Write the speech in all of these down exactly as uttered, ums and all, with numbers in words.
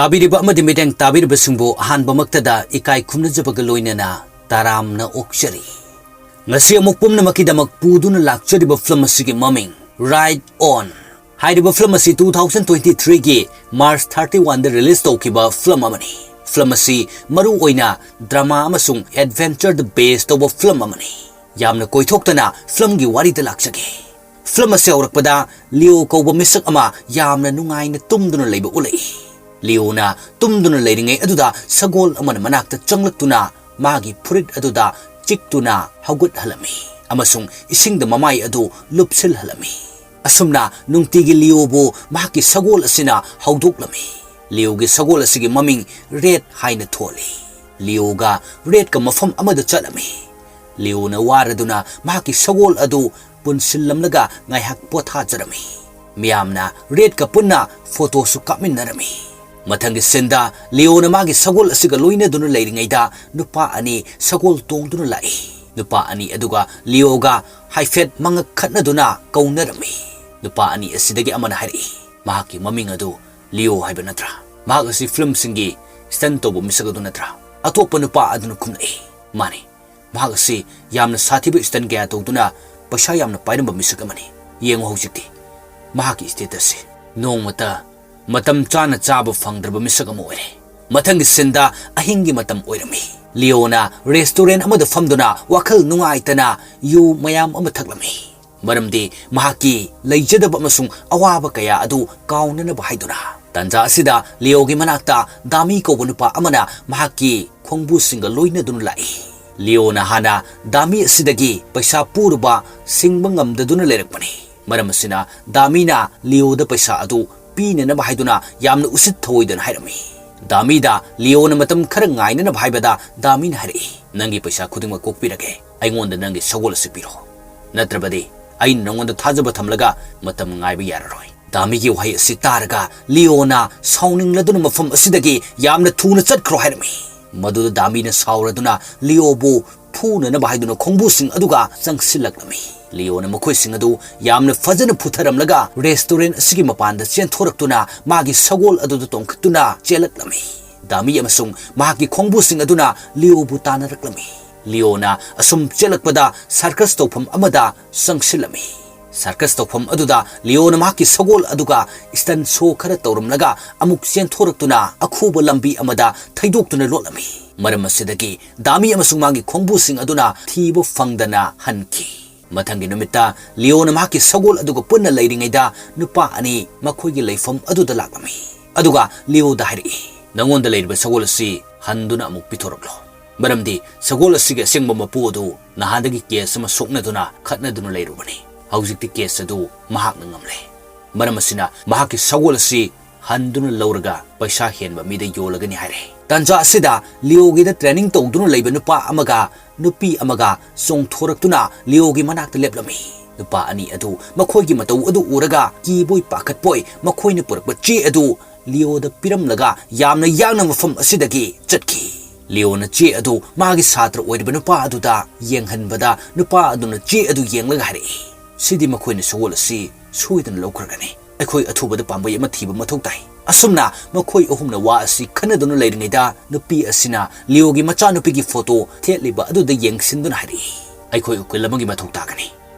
ꯇꯥꯕꯤꯔꯤꯕ ꯑꯃꯗꯤ ꯃꯤꯠꯌꯦꯡ ꯇꯥꯕꯤꯔꯤꯕꯁꯤꯡꯕꯨ ꯑꯍꯥꯟꯕꯃꯛꯇꯗ ꯏꯀꯥꯏ ꯈꯨꯝꯅꯖꯕꯒ ꯂꯣꯏꯅꯅ ꯇꯔꯥꯝꯅ ꯑꯣꯛꯆꯔꯤ꯫ ꯉꯁꯤ ꯑꯃꯨꯛ ꯄꯨꯝꯅꯃꯛꯀꯤꯗꯃꯛ ꯄꯨꯗꯨꯅ ꯂꯥꯛꯆꯔꯤꯕ ꯐꯤꯂꯝ ꯑꯁꯤꯒꯤ ꯃꯃꯤꯡ Ride On꯫ ꯍꯥꯏꯔꯤꯕ ꯐꯤꯂꯝ ꯑꯁꯤ two thousand twenty three ꯒꯤ March thirty one ꯗ release ꯇꯧꯈꯤꯕ ꯐꯤꯂꯝ ꯑꯃꯅꯤ꯫ ꯐꯤꯂꯝ ꯑꯁꯤ ꯃꯔꯨ ꯑꯣꯏꯅ drama ꯑꯃꯁꯨꯡ adventure ꯗ base ꯇꯧꯕ ꯐꯤꯂꯝ ꯑꯃꯅꯤ꯫ ꯌꯥꯝꯅ ꯀꯣꯏꯊꯣꯛꯇꯅ ꯐꯤꯂꯝꯒꯤ ꯋꯥꯔꯤꯗ ꯂꯥꯛꯆꯒꯦ꯫ ꯐꯤꯂꯝ ꯑꯁꯤ ꯍꯧꯔꯛꯄꯗ ꯂꯤꯑꯣ ꯀꯧꯕ ꯃꯤꯁꯛ ꯑꯃ ꯌꯥꯝꯅ ꯅꯨꯡꯉꯥꯏꯅ ꯇꯨꯝꯗꯨꯅ ꯂꯩꯕ ꯎꯠꯂꯛꯏ꯫ ꯂꯤꯑꯣꯅ ꯇꯨꯝꯗꯨꯅ ꯂꯩꯔꯤꯉꯩ ꯑꯗꯨꯗ ꯁꯒꯣꯜ ꯑꯃꯅ ꯃꯅꯥꯛꯇ ꯆꯪꯂꯛꯇꯨꯅ ꯃꯥꯒꯤ ꯐꯨꯔꯤꯠ ꯑꯗꯨꯗ ꯆꯤꯛꯇꯨꯅ ꯍꯧꯒꯠꯍꯜꯂꯝꯃꯤ ꯑꯃꯁꯨꯡ ꯏꯁꯤꯡꯗ ꯃꯃꯥꯏ ꯑꯗꯨ ꯂꯨꯞꯁꯤꯜꯍꯜꯂꯝꯃꯤ꯫ ꯑꯁꯨꯝꯅ ꯅꯨꯡꯇꯤꯒꯤ ꯂꯤꯑꯣꯕꯨ ꯃꯍꯥꯛꯀꯤ ꯁꯒꯣꯜ ꯑꯁꯤꯅ ꯍꯧꯗꯣꯛꯂꯝꯃꯤ꯫ ꯂꯤꯑꯣꯒꯤ ꯁꯒꯣꯜ ꯑꯁꯤꯒꯤ ꯃꯃꯤꯡ ꯔꯦꯗ ꯍꯥꯏꯅ ꯊꯣꯜꯂꯤ꯫ ꯂꯤꯑꯣꯒ ꯔꯦꯗꯀ ꯃꯐꯝ ꯑꯃꯗ ꯆꯠꯂꯝꯃꯤ꯫ ꯂꯤꯑꯣꯅ ꯋꯥꯔꯗꯨꯅ ꯃꯍꯥꯛꯀꯤ ꯁꯒꯣꯜ ꯑꯗꯨ ꯄꯨꯟꯁꯤꯜꯂꯝꯂꯒ ꯉꯥꯏꯍꯥꯛ ꯄꯣꯊꯥꯖꯔꯝꯃꯤ꯫ ꯃꯤꯌꯥꯝꯅ ꯔꯦꯗꯀ ꯄꯨꯟꯅ ꯐꯣꯇꯣꯁꯨ ꯀꯥꯞꯃꯤꯟꯅꯔꯝꯃꯤ꯫ ꯃꯊꯪꯒꯤ ꯁꯤꯟꯗ ꯂꯤꯑꯣꯅ ꯃꯥꯒꯤ ꯁꯒꯣꯜ ꯑꯁꯤꯒ ꯂꯣꯏꯅꯗꯨꯅ ꯂꯩꯔꯤꯉꯩꯗ ꯅꯨꯄꯥ ꯑꯅꯤ ꯁꯒꯣꯜ ꯇꯣꯡꯗꯨꯅ ꯂꯥꯛꯏ꯫ ꯅꯨꯄꯥ ꯑꯅꯤ ꯑꯗꯨꯒ ꯂꯤꯑꯣꯒ ꯍꯥꯏꯐꯦꯠ ꯃꯉꯛ ꯈꯠꯅꯗꯨꯅ ꯀꯧꯅꯔꯝꯃꯤ꯫ ꯅꯨꯄꯥ ꯑꯅꯤ ꯑꯁꯤꯗꯒꯤ ꯑꯃꯅ ꯍꯥꯏꯔꯛꯏ, "ꯃꯍꯥꯛꯀꯤ ꯃꯃꯤꯡ ꯑꯗꯨ ꯂꯤꯑꯣ ꯍꯥꯏꯕ ꯅꯠꯇ꯭ꯔꯥ? ꯃꯍꯥꯛ ꯑꯁꯤ ꯐꯤꯂꯝꯁꯤꯡꯒꯤ stunt ꯇꯧꯕ ꯃꯤꯁꯛ ꯑꯗꯨ ꯅꯠꯇ꯭ꯔꯥ?" ꯑꯇꯣꯞꯄ ꯅꯨꯄꯥ ꯑꯗꯨꯅ ꯈꯨꯝꯂꯛꯏ, "ꯃꯥꯅꯤ, ꯃꯍꯥꯛ ꯑꯁꯤ ꯌꯥꯝꯅ ꯁꯥꯊꯤꯕ stunt ꯀꯌꯥ ꯇꯧꯗꯨꯅ ꯄꯩꯁꯥ ꯌꯥꯝꯅ ꯄꯥꯏꯔꯝꯕ ꯃꯤꯁꯛ ꯑꯃꯅꯤ꯫ ꯌꯦꯡꯉꯨ ꯍꯧꯖꯤꯛꯇꯤ ꯃꯍꯥꯛꯀꯤ status ꯁꯦ꯫ ꯅꯣꯡꯃꯇ ꯃꯇꯝ ꯆꯥꯅ ꯆꯥꯕ ꯐꯪꯗ꯭ꯔꯕ ꯃꯤꯁꯛ ꯑꯃ ꯑꯣꯏꯔꯦ꯫" ꯃꯊꯪꯒꯤ ꯁꯤꯟꯗ ꯑꯍꯤꯡꯒꯤ ꯃꯇꯝ ꯑꯣꯏꯔꯝꯃꯤ꯫ ꯂꯤꯑꯣꯅ restaurant ꯑꯃꯗ ꯐꯝꯗꯨꯅ ꯋꯥꯈꯜ ꯅꯨꯡꯉꯥꯏꯇꯅ ꯌꯨ ꯃꯌꯥꯝ ꯑꯃ ꯊꯛꯂꯝꯃꯤ꯫ ꯃꯔꯝꯗꯤ ꯃꯍꯥꯛꯀꯤ ꯂꯩꯖꯗꯕ ꯑꯃꯁꯨꯡ ꯑꯋꯥꯕ ꯀꯌꯥ ꯑꯗꯨ ꯀꯥꯎꯅꯅꯕ ꯍꯥꯏꯗꯨꯅ꯫ ꯇꯥꯟꯖꯥ ꯑꯁꯤꯗ ꯂꯤꯑꯣꯒꯤ ꯃꯅꯥꯛꯇ ꯗꯥꯃꯤ ꯀꯧꯕ ꯅꯨꯄꯥ ꯑꯃꯅ ꯃꯍꯥꯛꯀꯤ ꯈꯣꯡꯕꯨꯁꯤꯡꯒ ꯂꯣꯏꯅꯗꯨꯅ ꯂꯥꯛꯏ꯫ ꯂꯤꯑꯣꯅ ꯍꯥꯟꯅ ꯗꯥꯃꯤ ꯑꯁꯤꯗꯒꯤ ꯄꯩꯁꯥ ꯄꯨꯔꯨꯕ ꯁꯤꯡꯕ ꯉꯝꯗꯗꯨꯅ ꯂꯩꯔꯛꯄꯅꯤ꯫ ꯃꯔꯝ ꯑꯁꯤꯅ ꯗꯥꯃꯤꯅ ꯂꯤꯑꯣꯗ ꯄꯩꯁꯥ ꯑꯗꯨ ꯄꯤꯅꯅꯕ ꯍꯥꯏꯗꯨꯅ ꯌꯥꯝꯅ ꯎꯁꯤꯠ ꯊꯑꯣꯏꯗꯅ ꯍꯥꯏꯔꯝꯃꯤ꯫ ꯗꯥꯃꯤꯗ ꯂꯤꯑꯣꯅ ꯃꯇꯝ ꯈꯔ ꯉꯥꯏꯅꯅꯕ ꯍꯥꯏꯕꯗ ꯗꯥꯃꯤꯅ ꯍꯥꯏꯔꯛꯏ, "ꯅꯪꯒꯤ ꯄꯩꯁꯥ ꯈꯨꯗꯤꯡꯃꯛ ꯀꯣꯛꯄꯤꯔꯒꯦ, ꯑꯩꯉꯣꯟꯗ ꯅꯪꯒꯤ ꯁꯒꯣꯜ ꯑꯁꯤ ꯄꯤꯔꯣ꯫ ꯅꯠꯇ꯭ꯔꯕꯗꯤ ꯑꯩꯅ ꯅꯉꯣꯟꯗ ꯊꯥꯖꯕ ꯊꯝꯂꯒ ꯃꯇꯝ ꯉꯥꯏꯕ ꯌꯥꯔꯔꯣꯏ꯫" ꯗꯥꯃꯤꯒꯤ ꯋꯥꯍꯩ ꯑꯁꯤ ꯇꯥꯔꯒ ꯂꯤꯑꯣꯅ ꯁꯥꯎꯅꯤꯡꯂꯗꯨꯅ ꯃꯐꯝ ꯑꯁꯤꯗꯒꯤ ꯌꯥꯝꯅ ꯊꯨꯅ ꯆꯠꯈ꯭ꯔꯣ ꯍꯥꯏꯔꯝꯃꯤ꯫ ꯃꯗꯨꯗ ꯗꯥꯃꯤꯅ ꯁꯥꯎꯔꯗꯨꯅ ꯂꯤꯑꯣꯕꯨ ꯐꯨꯅꯅꯕ ꯍꯥꯏꯗꯨꯅ ꯈꯣꯡꯕꯨꯁꯤꯡ ꯑꯗꯨꯒ ꯆꯪꯁꯤꯜꯂꯛꯂꯝꯃꯤ꯫ ꯂꯤꯑꯣꯅ ꯃꯈꯣꯏꯁꯤꯡ ꯑꯗꯨ ꯌꯥꯝꯅ ꯐꯖꯅ ꯐꯨꯊꯔꯝꯂꯒ restaurant ꯑꯁꯤꯒꯤ ꯃꯄꯥꯟꯗ ꯆꯦꯟꯊꯣꯔꯛꯇꯨꯅ ꯃꯥꯒꯤ ꯁꯒꯣꯜ ꯑꯗꯨꯗ ꯇꯣꯡꯈꯠꯇꯨꯅ ꯆꯦꯜꯂꯛꯂꯝꯃꯤ꯫ ꯗꯥꯃꯤ ꯑꯃꯁꯨꯡ ꯃꯍꯥꯛꯀꯤ ꯈꯣꯡꯕꯨꯁꯤꯡ ꯑꯗꯨꯅ ꯂꯤꯑꯣꯕꯨ ꯇꯥꯟꯅꯔꯛꯂꯝꯃꯤ꯫ ꯂꯤꯑꯣꯅ ꯑꯁꯨꯝ ꯆꯦꯜꯂꯛꯄꯗ circus ꯇꯧꯐꯝ ꯑꯃꯗ ꯆꯪꯁꯤꯜꯂꯝꯃꯤ꯫ Circus ꯇꯧꯐꯝ ꯑꯗꯨꯗ ꯂꯤꯑꯣꯅ ꯃꯍꯥꯛꯀꯤ ꯁꯒꯣꯜ ꯑꯗꯨꯒ stunt show ꯈꯔ ꯇꯧꯔꯝꯂꯒ ꯑꯃꯨꯛ ꯆꯦꯟꯊꯣꯔꯛꯇꯨꯅ ꯑꯈꯨꯕ ꯂꯝꯕꯤ ꯑꯃꯗ ꯊꯩꯗꯣꯛꯇꯨꯅ ꯂꯣꯠꯂꯝꯃꯤ꯫ ꯃꯔꯝ ꯑꯁꯤꯗꯒꯤ ꯗꯥꯃꯤ ꯑꯃꯁꯨꯡ ꯃꯥꯒꯤ ꯈꯣꯡꯕꯨꯁꯤꯡ ꯑꯗꯨꯅ ꯊꯤꯕ ꯐꯪꯗꯅ ꯍꯟꯈꯤ꯫ ꯃꯊꯪꯒꯤ ꯅꯨꯃꯤꯠꯇ ꯂꯤꯑꯣꯅ ꯃꯍꯥꯛꯀꯤ ꯁꯒꯣꯜ ꯑꯗꯨꯒ ꯄꯨꯟꯅ ꯂꯩꯔꯤꯉꯩꯗ ꯅꯨꯄꯥ ꯑꯅꯤ ꯃꯈꯣꯏꯒꯤ ꯂꯩꯐꯝ ꯑꯗꯨꯗ ꯂꯥꯛꯂꯝꯃꯤ꯫ ꯑꯗꯨꯒ ꯂꯤꯑꯣꯗ ꯍꯥꯏꯔꯛꯏ, "ꯅꯉꯣꯟꯗ ꯂꯩꯔꯤꯕ ꯁꯒꯣꯜ ꯑꯁꯤ ꯍꯟꯗꯨꯅ ꯑꯃꯨꯛ ꯄꯤꯊꯣꯔꯛꯂꯣ꯫ ꯃꯔꯝꯗꯤ ꯁꯒꯣꯜ ꯑꯁꯤꯒꯤ ꯑꯁꯦꯡꯕ ꯃꯄꯨ ꯑꯗꯨ ꯅꯍꯥꯟꯗꯒꯤ case ꯑꯃ ꯁꯣꯛꯅꯗꯨꯅ ꯈꯠꯅꯗꯨꯅ ꯂꯩꯔꯨꯕꯅꯤ꯫ ꯍꯧꯖꯤꯛꯇꯤ case ꯑꯗꯨ ꯃꯍꯥꯛꯅ ꯉꯝꯂꯦ꯫ ꯃꯔꯝ ꯑꯁꯤꯅ ꯃꯍꯥꯛꯀꯤ ꯁꯒꯣꯜ ꯑꯁꯤ ꯍꯟꯗꯨꯅ ꯂꯧꯔꯒ ꯄꯩꯁꯥ ꯍꯦꯟꯕ ꯃꯤꯗ ꯌꯣꯜꯂꯒꯅꯤ" ꯍꯥꯏꯔꯦ꯫ ꯇꯥꯟꯖꯥ ꯑꯁꯤꯗ ꯂꯤꯑꯣꯒꯤꯗ training ꯇꯧꯗꯨꯅ ꯂꯩꯕ ꯅꯨꯄꯥ ꯑꯃꯒ ꯅꯨꯄꯤ ꯑꯃꯒ ꯆꯣꯡꯊꯣꯔꯛꯇꯨꯅ ꯂꯤꯑꯣꯒꯤ ꯃꯅꯥꯛꯇ ꯂꯦꯞꯂꯝꯃꯤ꯫ ꯅꯨꯄꯥ ꯑꯅꯤ ꯑꯗꯨ ꯃꯈꯣꯏꯒꯤ ꯃꯇꯧ ꯑꯗꯨ ꯎꯔꯒ ꯀꯤꯕꯣꯏ ꯄꯥꯈꯠꯄꯣꯏ ꯃꯈꯣꯏꯅ ꯄꯨꯔꯛꯄ ꯆꯦ ꯑꯗꯨ ꯂꯤꯑꯣꯗ ꯄꯤꯔꯝꯂꯒ ꯌꯥꯝꯅ ꯌꯥꯡꯅ ꯃꯐꯝ ꯑꯁꯤꯗꯒꯤ ꯆꯠꯈꯤ꯫ ꯂꯤꯑꯣꯅ ꯆꯦ ꯑꯗꯨ ꯃꯥꯒꯤ ꯁꯥꯇ꯭ꯔ ꯑꯣꯏꯔꯤꯕ ꯅꯨꯄꯥ ꯑꯗꯨꯗ ꯌꯦꯡꯍꯟꯕꯗ ꯅꯨꯄꯥ ꯑꯗꯨꯅ ꯆꯦ ꯑꯗꯨ ꯌꯦꯡꯂꯒ ꯍꯥꯏꯔꯛꯏ, "ꯁꯤꯗꯤ ꯃꯈꯣꯏꯅ ꯁꯒꯣꯜ ꯑꯁꯤ ꯁꯣꯏꯗꯅ ꯂꯧꯈ꯭ꯔꯒꯅꯤ꯫ ꯑꯩꯈꯣꯏ ꯑꯊꯨꯕꯗ ꯄꯥꯝꯕꯩ ꯑꯃ ꯊꯤꯕ ꯃꯊꯧ ꯇꯥꯏ"꯫ ꯑꯁꯨꯝꯅ ꯃꯈꯣꯏ ꯑꯍꯨꯝꯅ ꯋꯥ ꯑꯁꯤ ꯈꯟꯅꯗꯨꯅ ꯂꯩꯔꯤꯉꯩꯗ ꯅꯨꯄꯤ ꯑꯁꯤꯅ ꯂꯤꯑꯣꯒꯤ ꯃꯆꯥꯅꯨꯄꯤꯒꯤ photo ꯊꯦꯠꯂꯤꯕ ꯑꯗꯨꯗ ꯌꯦꯡꯁꯤꯟꯗꯨꯅ ꯍꯥꯏꯔꯛꯏ, "ꯑꯩꯈꯣꯏ ꯎꯀꯤꯜ ꯑꯃꯒꯤ ꯃꯊꯧ ꯇꯥꯒꯅꯤ"꯫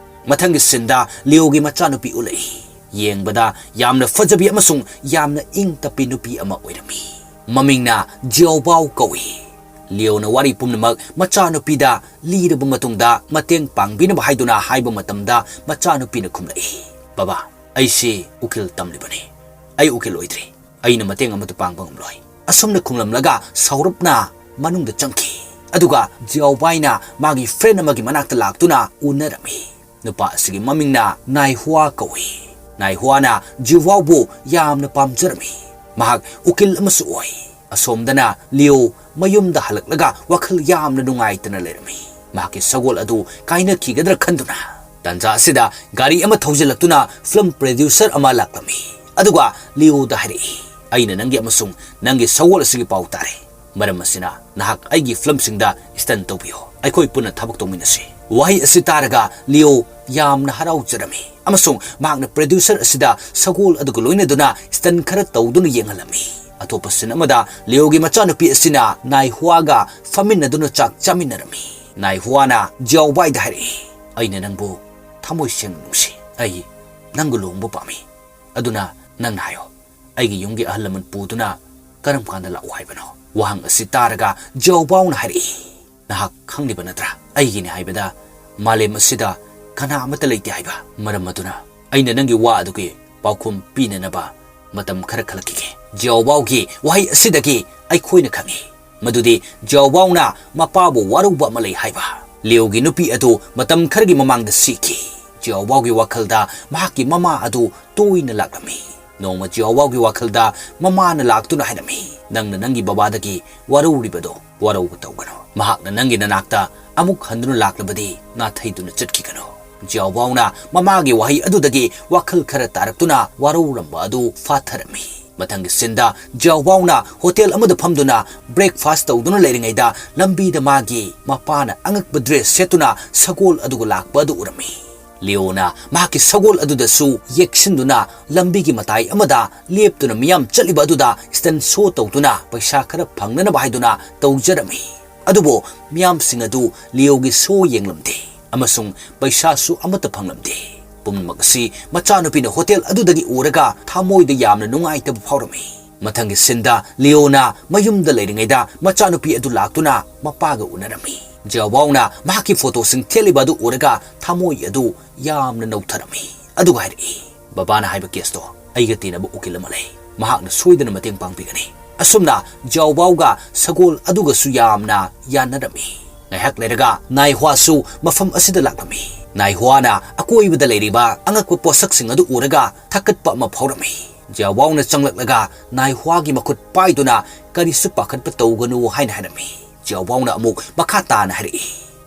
ꯃꯊꯪꯒꯤ sceneꯗ ꯂꯤꯑꯣꯒꯤ ꯃꯆꯥꯅꯨꯄꯤ ꯎꯠꯂꯛꯏ꯫ ꯌꯦꯡꯕꯗ ꯌꯥꯝꯅ ꯐꯖꯕꯤ ꯑꯃꯁꯨꯡ ꯌꯥꯝꯅ ꯏꯪ ꯇꯞꯄꯤ ꯅꯨꯄꯤ ꯑꯃ ꯑꯣꯏꯔꯝꯃꯤ꯫ ꯃꯃꯤꯡꯅ ꯖꯤꯑꯣꯕꯥꯎ ꯀꯧꯏ꯫ ꯂꯤꯑꯣꯅ ꯋꯥꯔꯤ ꯄꯨꯝꯅꯃꯛ ꯃꯆꯥꯅꯨꯄꯤꯗ ꯂꯤꯔꯕ ꯃꯇꯨꯡꯗ ꯃꯇꯦꯡ ꯄꯥꯡꯕꯤꯅꯕ ꯍꯥꯏꯗꯨꯅ ꯍꯥꯏꯕ ꯃꯇꯝꯗ ꯃꯆꯥꯅꯨꯄꯤꯅ ꯈꯨꯝꯂꯛꯏ, "ꯕꯕꯥ, ꯑꯩꯁꯤ ꯎꯀꯤꯜ ꯇꯝꯂꯤꯕꯅꯤ꯫ ꯑꯩ ꯎꯀꯤꯜ ꯑꯣꯏꯗ꯭ꯔꯤ꯫ ꯑꯩꯅ ꯃꯇꯦꯡ ꯑꯃꯠꯇ ꯄꯥꯡꯕ ꯉꯝꯂꯣꯏ"꯫ ꯑꯁꯨꯝꯅ ꯈꯨꯝꯂꯝꯂꯒ ꯁꯥꯎꯔꯞꯅ ꯃꯅꯨꯡꯗ ꯆꯪꯈꯤ꯫ ꯑꯗꯨꯒ ꯖꯤꯑꯣꯕꯥꯏꯅ ꯃꯥꯒꯤ friend ꯑꯃꯒꯤ ꯃꯅꯥꯛꯇ ꯂꯥꯛꯇꯨꯅ ꯎꯅꯔꯝꯃꯤ꯫ ꯅꯨꯄꯥ ꯑꯁꯤꯒꯤ ꯃꯃꯤꯡꯅ ꯅꯥꯏꯍꯨꯋꯥ ꯀꯧꯏ꯫ ꯅꯥꯏꯍꯨꯋꯥꯅ ꯖꯤꯑꯣꯕꯥꯎꯕꯨ ꯌꯥꯝꯅ ꯄꯥꯝꯖꯔꯝꯃꯤ꯫ ꯃꯍꯥꯛ ꯎꯀꯤꯜ ꯑꯃꯁꯨ ꯑꯣꯏ꯫ ꯑꯁꯣꯝꯗꯅ ꯂꯤꯑꯣ ꯃꯌꯨꯝꯗ ꯍꯜꯂꯛꯂꯒ ꯋꯥꯈꯜ ꯌꯥꯝꯅ ꯅꯨꯡꯉꯥꯏꯇꯅ ꯂꯩꯔꯝꯃꯤ꯫ ꯃꯍꯥꯛꯀꯤ ꯁꯒꯣꯜ ꯑꯗꯨ ꯀꯥꯏꯅꯈꯤꯒꯗ꯭ꯔꯥ ꯈꯟꯗꯨꯅ꯫ ꯇꯥꯟꯖꯥ ꯑꯁꯤꯗ ꯒꯥꯔꯤ ꯑꯃ ꯊꯧꯖꯤꯜꯂꯛꯇꯨꯅ film producer ꯑꯃ ꯂꯥꯛꯂꯝꯃꯤ꯫ ꯑꯗꯨꯒ ꯂꯤꯑꯣꯗ ꯍꯥꯏꯔꯛꯏ, "ꯑꯩꯅ ꯅꯪꯒꯤ ꯑꯃꯁꯨꯡ ꯅꯪꯒꯤ ꯁꯒꯣꯜ ꯑꯁꯤꯒꯤ ꯄꯥꯎ ꯇꯥꯔꯦ꯫ ꯃꯔꯝ ꯑꯁꯤꯅ ꯅꯍꯥꯛ ꯑꯩꯒꯤ filmꯁꯤꯡꯗ stunt ꯇꯧꯕꯤꯌꯨ"꯫ ꯑꯩꯈꯣꯏ ꯄꯨꯟꯅ ꯊꯕꯛ ꯇꯧꯃꯤꯟꯅꯁꯤ꯫ ꯋꯥꯍꯩ ꯑꯁꯤ ꯇꯥꯔꯒ ꯂꯤꯑꯣ ꯌꯥꯝꯅ ꯍꯔꯥꯎꯖꯔꯝꯃꯤ ꯑꯃꯁꯨꯡ ꯃꯍꯥꯛꯅ producer ꯑꯁꯤꯗ ꯁꯒꯣꯜ ꯑꯗꯨꯒ ꯂꯣꯏꯅꯗꯨꯅ stunt ꯈꯔ ꯇꯧꯗꯨꯅ ꯌꯦꯡꯍꯜꯂꯝꯃꯤ꯫ ꯑꯇꯣꯞꯄ scene ꯑꯃꯗ ꯂꯤꯑꯣꯒꯤ ꯃꯆꯥꯅꯨꯄꯤ ꯑꯁꯤꯅ ꯅꯥꯏꯍꯨꯋꯥꯒ ꯐꯝꯃꯤꯟꯅꯗꯨꯅ ꯆꯥꯛ ꯆꯥꯃꯤꯟꯅꯔꯝꯃꯤ꯫ ꯅꯥꯏꯍꯨꯋꯥꯅ ꯖꯤꯌꯥꯎꯕꯥꯏꯗ ꯍꯥꯏꯔꯛꯏ, "ꯑꯩꯅ ꯅꯪꯕꯨ ꯊꯃꯣꯏ ꯁꯦꯡꯅ ꯅꯨꯡꯁꯤ꯫ ꯑꯩ ꯅꯪꯒ ꯂꯨꯍꯣꯡꯕ ꯄꯥꯝꯃꯤ꯫ ꯑꯗꯨꯅ ꯅꯪꯅ ꯍꯥꯏꯌꯣ, ꯑꯩꯒꯤ ꯌꯨꯝꯒꯤ ꯑꯍꯜ ꯂꯃꯟ ꯄꯨꯗꯨꯅ ꯀꯔꯝ ꯀꯥꯟꯗ ꯂꯥꯛꯎ ꯍꯥꯏꯕꯅꯣ?" ꯋꯥꯍꯪ ꯑꯁꯤ ꯇꯥꯔꯒ ꯖꯤꯌꯥꯎꯕꯥꯎꯅ ꯍꯥꯏꯔꯛꯏ, "ꯅꯍꯥꯛ ꯈꯪꯂꯤꯕ ꯅꯠꯇ꯭ꯔꯥ? ꯑꯩꯒꯤꯅꯤ ꯍꯥꯏꯕꯗ ꯃꯥꯂꯦꯝ ꯑꯁꯤꯗ ꯀꯅꯥ ꯑꯃꯠꯇ ꯂꯩꯇꯦ ꯍꯥꯏꯕ꯫ ꯃꯔꯝ ꯑꯗꯨꯅ ꯑꯩꯅ ꯅꯪꯒꯤ ꯋꯥ ꯑꯗꯨꯒꯤ ꯄꯥꯎꯈꯨꯝ ꯄꯤꯅꯅꯕ ꯃꯇꯝ ꯈꯔ ꯈꯜꯂꯛꯈꯤꯒꯦ꯫" ꯖꯤꯌꯥꯎꯕꯥꯎꯒꯤ ꯋꯥꯍꯩ ꯑꯁꯤꯗꯒꯤ ꯑꯩꯈꯣꯏꯅ ꯈꯪꯏ ꯃꯗꯨꯗꯤ ꯖꯤꯌꯥꯎꯕꯥꯎꯅ ꯃꯄꯥꯕꯨ ꯋꯥꯔꯧꯕ ꯑꯃ ꯂꯩ ꯍꯥꯏꯕ꯫ ꯂꯤꯑꯣꯒꯤ ꯅꯨꯄꯤ ꯑꯗꯨ ꯃꯇꯝ ꯈꯔꯒꯤ ꯃꯃꯥꯡꯗ ꯁꯤꯈꯤ꯫ ꯖꯤꯌꯥꯎꯕꯥꯎꯒꯤ ꯋꯥꯈꯜꯗ ꯃꯍꯥꯛꯀꯤ ꯃꯃꯥ ꯑꯗꯨ ꯇꯣꯏꯅ ꯂꯥꯛꯂꯝꯃꯤ꯫ ꯅꯣꯡꯃ ꯖꯤꯌꯥꯎꯕꯥꯎꯒꯤ ꯋꯥꯈꯜꯗ ꯃꯃꯥꯅ ꯂꯥꯛꯇꯨꯅ ꯍꯥꯏꯔꯝꯃꯤ, "ꯅꯪꯅ ꯅꯪꯒꯤ ꯕꯕꯥꯗꯒꯤ ꯋꯥꯔꯧꯔꯤꯕꯗꯣ ꯋꯥꯔꯧꯕ ꯇꯧꯒꯅꯨ꯫ ꯃꯍꯥꯛꯅ ꯅꯪꯒꯤ ꯅꯅꯥꯛꯇ ꯑꯃꯨꯛ ꯍꯟꯗꯨꯅ ꯂꯥꯛꯂꯕꯗꯤ ꯅꯥꯊꯩꯗꯨꯅ ꯆꯠꯈꯤꯒꯅꯨ꯫" ꯖꯤꯌꯥꯎꯕꯥꯎꯅ ꯃꯃꯥꯒꯤ ꯋꯥꯍꯩ ꯑꯗꯨꯗꯒꯤ ꯋꯥꯈꯜ ꯈꯔ ꯇꯥꯔꯛꯇꯨꯅ ꯋꯥꯔꯧꯔꯝꯕ ꯑꯗꯨ ꯐꯥꯊꯔꯝꯃꯤ꯫ ꯃꯊꯪꯒꯤ sceneꯗ ꯖꯤꯌꯥꯎꯕꯥꯎꯅ hotel ꯑꯃꯗ ꯐꯝꯗꯨꯅ breakfast ꯇꯧꯗꯨꯅ ꯂꯩꯔꯤꯉꯩꯗ ꯂꯝꯕꯤꯗ ꯃꯥꯒꯤ ꯃꯄꯥꯅ ꯑꯉꯛꯄ dress ꯁꯦꯠꯇꯨꯅ ꯁꯒꯣꯜ ꯑꯗꯨꯒ ꯂꯥꯛꯄ ꯑꯗꯨ ꯎꯔꯝꯃꯤ꯫ ꯂꯤꯑꯣꯅ ꯃꯍꯥꯛꯀꯤ ꯁꯒꯣꯜ ꯑꯗꯨꯗꯁꯨ ꯌꯦꯛꯁꯤꯟꯗꯨꯅ ꯂꯝꯕꯤꯒꯤ ꯃꯇꯥꯏ ꯑꯃꯗ ꯂꯦꯞꯇꯨꯅ ꯃꯤꯌꯥꯝ ꯆꯠꯂꯤꯕ ꯑꯗꯨꯗ stunt show ꯇꯧꯗꯨꯅ ꯄꯩꯁꯥ ꯈꯔ ꯐꯪꯅꯅꯕ ꯍꯥꯏꯗꯨꯅ ꯇꯧꯖꯔꯝꯃꯤ꯫ ꯑꯗꯨꯕꯨ ꯃꯤꯌꯥꯝꯁꯤꯡ ꯑꯗꯨ ꯂꯤꯑꯣꯒꯤ show ꯌꯦꯡꯂꯝꯗꯦ ꯑꯃꯁꯨꯡ ꯄꯩꯁꯥꯁꯨ ꯑꯃꯠꯇ ꯐꯪꯂꯝꯗꯦ꯫ ꯄꯨꯝꯅꯃꯛ ꯑꯁꯤ ꯃꯆꯥꯅꯨꯄꯤꯅ hotel ꯑꯗꯨꯗꯒꯤ ꯎꯔꯒ ꯊꯃꯣꯏꯗ ꯌꯥꯝꯅ ꯅꯨꯡꯉꯥꯏꯇꯕ ꯐꯥꯎꯔꯝꯃꯤ꯫ ꯃꯊꯪꯒꯤ sceneꯗ ꯂꯤꯑꯣꯅ ꯃꯌꯨꯝꯗ ꯂꯩꯔꯤꯉꯩꯗ ꯃꯆꯥꯅꯨꯄꯤ ꯑꯗꯨ ꯂꯥꯛꯇꯨꯅ ꯃꯄꯥꯒ ꯎꯅꯔꯝꯃꯤ꯫ ꯖꯤꯌꯥꯎꯕꯥꯎꯅ ꯃꯍꯥꯛꯀꯤ photoꯁꯤꯡ ꯊꯦꯠꯂꯤꯕ ꯑꯗꯨ ꯎꯔꯒ ꯊꯃꯣꯏ ꯑꯗꯨ ꯌꯥꯝꯅ ꯅꯧꯊꯔꯝꯃꯤ꯫ ꯑꯗꯨꯒ ꯍꯥꯏꯔꯛꯏ, "ꯕꯕꯥꯅ ꯍꯥꯏꯕ caseꯇꯣ ꯑꯩꯒ ꯇꯤꯟꯅꯕ ꯎꯀꯤꯜ ꯑꯃ ꯂꯩ꯫ ꯃꯍꯥꯛꯅ ꯁꯣꯏꯗꯅ ꯃꯇꯦꯡ ꯄꯥꯡꯕꯤꯒꯅꯤ꯫" ꯑꯁꯨꯝꯅ ꯖꯤꯌꯥꯎꯕꯥꯎꯒ ꯁꯒꯣꯜ ꯑꯗꯨꯒꯁꯨ ꯌꯥꯝꯅ ꯌꯥꯅꯔꯝꯃꯤ꯫ ꯉꯥꯏꯍꯥꯛ ꯂꯩꯔꯒ ꯅꯥꯏꯍ꯭ꯋꯥꯁꯨ ꯃꯐꯝ ꯑꯁꯤꯗ ꯂꯥꯛꯂꯝꯃꯤ꯫ ꯅꯥꯏꯍ꯭ꯋꯥꯅ ꯑꯀꯣꯏꯕꯗ ꯂꯩꯔꯤꯕ ꯑꯉꯛꯄ ꯄꯣꯠꯁꯛꯁꯤꯡ ꯑꯗꯨ ꯎꯔꯒ ꯊꯛꯀꯠꯄ ꯑꯃ ꯐꯥꯎꯔꯝꯃꯤ꯫ ꯖꯤꯌꯥꯎꯕꯥꯎꯅ ꯆꯪꯂꯛꯂꯒ ꯅꯥꯏꯍ꯭ꯋꯥꯒꯤ ꯃꯈꯨꯠ ꯄꯥꯏꯗꯨꯅ "ꯀꯔꯤꯁꯨ ꯄꯥꯈꯠꯄ ꯇꯧꯒꯅꯨ" ꯍꯥꯏꯅ ꯍꯥꯏꯔꯝꯃꯤ꯫ ꯖꯤꯌꯥꯎꯕꯥꯎꯅ ꯑꯃꯨꯛ ꯃꯈꯥ ꯇꯥꯅ ꯍꯥꯏꯔꯛꯏ,